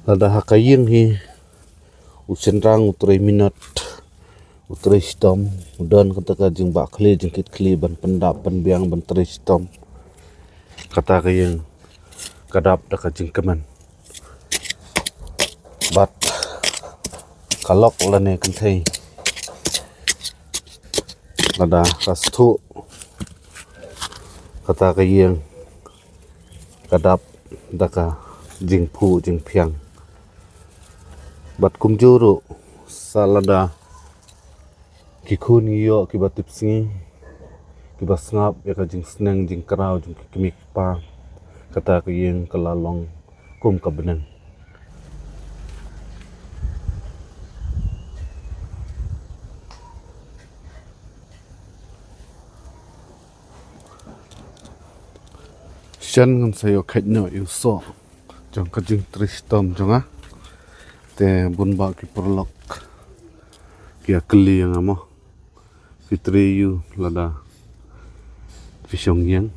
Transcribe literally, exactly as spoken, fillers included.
Lada ha ka ïing hi u shynrang u trei minot, u trei shitom, u don kata ka jingbah khlieh jingkit khlieh ban pyndap pynbiang ban trei shitom. Kata ka ïing ka dap da ka jingkmen. Bad ka lok lane kynthei lada ka sthuh, kata ka ïing ka dap da ka jingphuh jingphiang. Bad kumjuh ruh sa lada ki khun ngi ïoh kiba tipsngi, kiba sngap ïa ka jingsneng jingkraw jong ki kmie ki kpa, kata ka ïing ka la long kum ka bneng. Shen ngan sa ïoh khet noh ïa u soh jong ka jingtrei shitom jong nga. Te bun bah ki paralok ki ïa kylli ïa nga mo, phi trei ïa u lada phi shong ïeng?